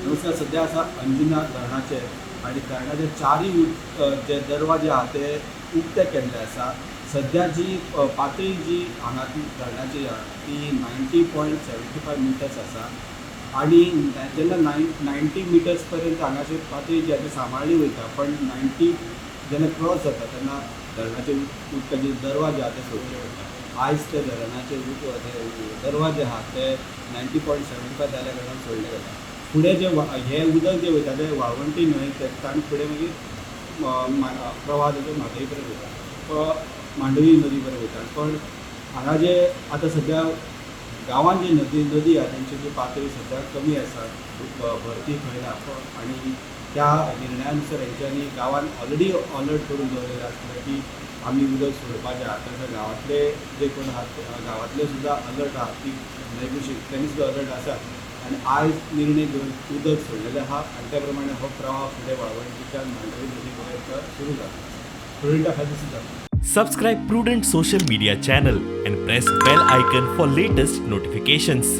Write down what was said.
नमस्कार. सध्या आसा अंजुना धरणाचेर आनी धरणाचे चारय जे दरवाजे आहा ते उक्ते केल्ले आसा. सध्या जी पातळी जी हांगा ती धरणाची आहा ती 90.75 meters आसा आनी जेन्ना 90 मिटर्स पर्यंत हांगाची पातळी जी आहा ती सांबाळ्ळी वयता, पण 90 जेन्ना क्रॉस जाता तेन्ना धरणाचे उदकाचे दरवाजे आहा ते सोडचे पडटा. आयज ते धरणाचे ते दरवाजे आहा ते 90.75 जाल्या कारणान सोडले गेले. फुडें जे हे उदक जे वयता ते वाळवंटी न्हंय ताणी फुडें मागीर प्रवाह तेजो म्हादय पर्यंत वयता, मांडवी नदी पर्यंत वयता. पण हांगा जे आतां सद्या गांवांत जी नदी नदी आहा तेंची जी पातळी सद्या कमी आसा, भरती खंय ना आनी त्या निर्णया नुसार हेंच्यांनी गांवांत ऑलरेडी अलर्ट करून दवरलेलें आसलें की आमी उदक सोडपाचें आहा. तशें गांवांतले जे कोण आहात, गांवांतले सुद्दां अलर्ट आहात ती न्हंय कुशीक तेणी सुद्दां अलर्ट आसात आनी आयज निर्णय घेवन उदक सोडलेलें आहा आनी त्या प्रमाणे हो प्रवाह फुडें वाळवंटीच्यान मांडवी नदी पर्यंत सुरू जाता. प्रुडंटा खातीर सुद्दां. Subscribe Prudent Social Media channel and press bell icon for latest notifications.